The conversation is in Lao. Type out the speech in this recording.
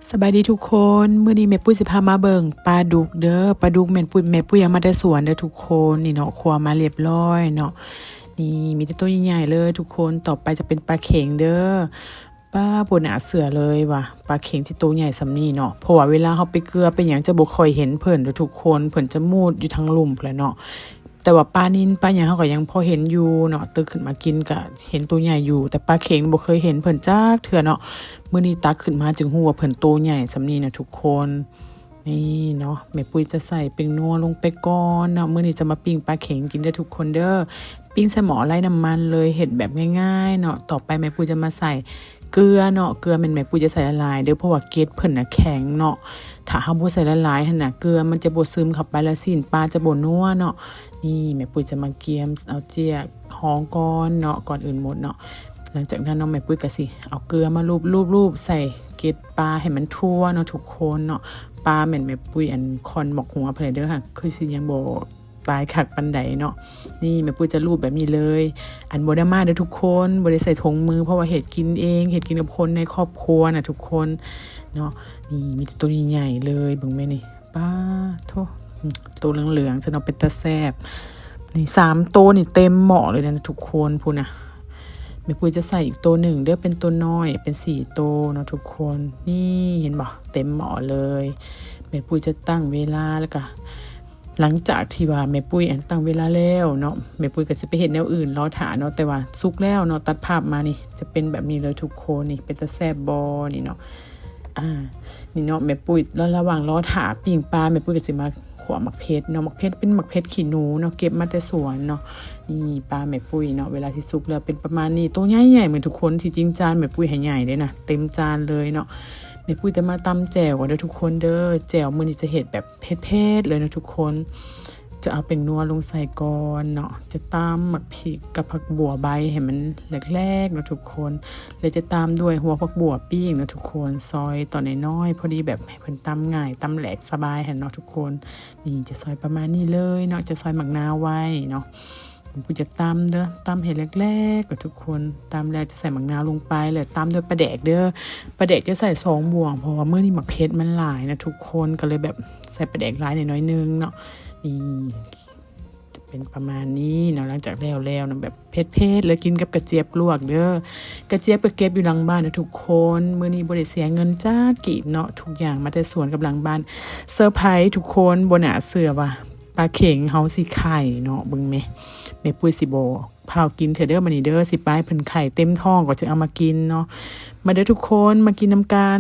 ສະບາຍດີທຸກຄົນ ມື້ນີ້ແມ່ປຸ້ຍຊິພາມາເບິ່ງປາດຸກເດີ. ປາດຸກແມ່ປຸ້ຍ ແມ່ປຸ້ຍເອົາມາແຕ່ສວນເດີທຸກຄົນ. ນີ້ເນາະ ຄົວມາລຽບລ້ອຍເນາະ. ນີ້ມີແຕ່ໂຕໃຫຍ່ໆເລີຍທຸກຄົນ. ຕໍ່ໄປຈະເປັນປາເຂັງເດີ. ປ້າ ບໍ່ໜ້າເຊື່ອເລີຍວ່າປາເຂັງຊິໂຕໃຫຍ່ສ່ຳນີ້ເນາະ ເພາະວ່າເວລາເຮົາໄປເກືອໄປຫຍັງຈະບໍ່ຄ່ອຍເຫັນເພິ່ນເດີທຸກຄົນ. ເພິ່ນຈະມຸດຢູ່ທາງລຸ່ມພຸ້ນແຫຼະເນາະ. ແຕ່ວ່າປານິນປາຫຍັງເຮົາກໍຍັງພໍເຫັນຢູ່ເນາະ ຕຶກຂຶ້ນມາກິນກໍເຫັນໂຕໃຫຍ່ຢູ່ ແຕ່ປາເຂັງບໍ່ເຄີຍເຫັນເພິ່ນຈັກເທື່ອເນາະ. ມື້ນີ້ຕັກຂຶ້ນມາຈຶ່ງຮູ້ວ່າເພິ່ນໂຕໃຫຍ່ສ່ຳນີ້ນະທຸກຄົນ. ນີ້ເນາະ ແມ່ປຸ້ຍຈະໃສ່ແປ້ງນົວລົງໄປກ່ອນເນາະ. ມື້ນີ້ຈະມາປີ້ງປາເຂັງກິນເດີທຸກຄົນເດີ. ປີ້ງໃສ່ໝໍ້ໄຮ້ນ້ຳມັນເລີຍ ເຮັດແບບງ່າຍໆເນາະ. ຕໍ່ໄປແມ່ປຸ້ຍຈະມາໃສ່ ເກືອເນາະ ເກືອແມ່ນແມ່ປຸ້ຍຈະໃສ່ຫຼາຍໆເດີ ເພາະວ່າເກັດເພິ່ນນະແຂງເນາະ. ຖ້າເຮົາບໍ່ໃສ່ຫຼາຍໆຫັ້ນນະ ເກືອມັນຈະບໍ່ຊຶມເຂົ້າໄປ ແລະ ຊີ້ນປາຈະບໍ່ນົວເນາະ. ນີ້ແມ່ປຸ້ຍຈະມາກຽມເອົາເຈ້ຍຮອງກ່ອນເນາະ ກ່ອນອື່ນໝົດເນາະ. ຫຼັງຈາກນັ້ນເນາະ ແມ່ປຸ້ຍກໍຊິເອົາເກືອມາລູບໆໆໃສ່ເກັດປາໃຫ້ມັນທົ່ວເນາະທຸກຄົນເນາະ. ປາແມ່ນແມ່ປຸ້ຍອັນຄ່ອນໝອກຫົວເພິ່ນເດີ ຄືຊິຍັງບໍ່ ຕາຍຄັກປານໃດເນາະ. ນີ້ແມ່ປຸ້ຍຈະລູບແບບນີ້ເລີຍ. ອັນບໍ່ໄດ້ມາເດີທຸກຄົນ ບໍ່ໄດ້ໃສ່ຖົງມື ເພາະວ່າເຮັດກິນເອງ ເຮັດກິນກັບຄົນໃນຄອບຄົວນະທຸກຄົນເນາະ. ນີ້ມີແຕ່ໂຕໃຫຍ່ໆເລີຍ ເບິ່ງແມ່ນີ້ ປາໂທ້ ໂຕເຫຼືອງໆຊະເນາະ ເປັນຕາແຊບ. ນີ້ສາມໂຕນີ້ເຕັມໝໍ້ເລີຍນະທຸກຄົນ ພຸ້ນນະ. ແມ່ປຸ້ຍຈະໃສ່ອີກໂຕໜຶ່ງເດີ ເປັນໂຕນ້ອຍ ເປັນສີ່ໂຕເນາະທຸກຄົນ. ນີ້ເຫັນບໍ່ ເຕັມໝໍ້ເລີຍ. ແມ່ປຸ້ຍຈະຕັ້ງເວລາ ແລ້ວກະ ຫຼັງຈາກທີ່ວ່າແມ່ປຸ້ຍອັນຕັ້ງເວລາແລ້ວເນາະ ແມ່ປຸ້ຍກໍຈະໄປເຮັດແນວອື່ນລໍຖ້າເນາະ. ແຕ່ວ່າສຸກແລ້ວເນາະ ຕັດພາບມານີ້ຈະເປັນແບບນີ້ເລີຍທຸກຄົນ. ນີ້ເປັນຕາແຊບບໍ່ນີ້ເນາະ. ອ່າ ນີ້ເນາະ ແມ່ປຸ້ຍ ລະ ລະຫວ່າງລໍຖ້າປີ້ງປາ ແມ່ປຸ້ຍກໍຊິມາຂົ້ວໝາກເຜັດເນາະ. ໝາກເຜັດເປັນໝາກເຜັດຂີ້ໜູເນາະ ເກັບມາແຕ່ສວນເນາະ. ນີ້ປາແມ່ປຸ້ຍເນາະ ເວລາທີ່ສຸກແລ້ວເປັນປະມານນີ້ ໂຕໃຫຍ່ໆ ເບິ່ງທຸກຄົນ. ທີ່ຈິງຈານແມ່ປຸ້ຍໃຫ້ໃຫຍ່ເດ້ນະ ເຕັມຈານເລີຍເນາະ. ແມ່ປຸ້ຍຈະມາຕຳແຈ່ວກ່ອນເດີທຸກຄົນເດີ. ແຈ່ວມື້ນີ້ຈະເຮັດແບບ ເຜັດໆເລີຍນະທຸກຄົນ. ຈະເອົາແປ້ງນົວລົງໃສ່ກ່ອນເນາະ ຈະຕຳໝາກພິກກັບຜັກບົ່ວໃບໃຫ້ມັນແຫຼກໆເນາະທຸກຄົນ ແລະຈະຕາມດ້ວຍຫົວຜັກບົ່ວປີ້ງເນາະທຸກຄົນ ຊອຍຕອນນ້ອຍໆ ພໍດີແບບໃຫ້ເພິ່ນຕຳງ່າຍ ຕຳແຫຼກສະບາຍຫັ້ນເນາະທຸກຄົນ. ນີ້ຈະຊອຍປະມານນີ້ເລີຍເນາະ ຈະຊອຍໝາກນາວໄວ້ເນາະ. ແມ່ປຸ້ຍຈະຕຳເດີ ຕຳໃຫ້ແຫຼກໆກ່ອນທຸກຄົນ. ຕຳແລ້ວຈະໃສ່ໝາກນາວລົງໄປ ແລ້ວຕາມດ້ວຍປາແດກເດີ. ປາແດກຈະໃສ່ສອງບ່ວງ ເພາະວ່າມື້ນີ້ໝາກເຜັດມັນຫຼາຍນະທຸກຄົນ ກໍເລີຍແບບໃສ່ປາແດກຫຼາຍໜ້ອຍໜຶ່ງເນາະ. ນີ້ຈະເປັນປະມານນີ້ເນາະ ຫຼັງຈາກແລ້ວແລ້ວນະ ແບບເຜັດໆ ແລ້ວກິນກັບກະຈຽບລວກເດີ. ກະຈຽບກໍເກັບຢູ່ຫຼັງບ້ານນະທຸກຄົນ. ມື້ນີ້ບໍ່ໄດ້ເສຍເງິນຈັກກີບເນາະ ທຸກຢ່າງມາແຕ່ສວນກັບຫຼັງບ້ານ. ເຊີໄພທຸກຄົນ ບໍ່ໜ້າເຊື່ອວ່າ ປາເຂັງເຮົາຊິໄຂ່ເນາະ ເບິ່ງແມ ແມ່ປຸ້ຍຊິບໍ່ພ້າວກິນເທື່ອເດີ ບາດນີ້ເດີ ຊິປາຍເພິ່ນໄຂ່ເຕັມທ້ອງກໍຈະເອົາມາກິນເນາະ. ມາເດີທຸກຄົນ ມາກິນນຳກັນ.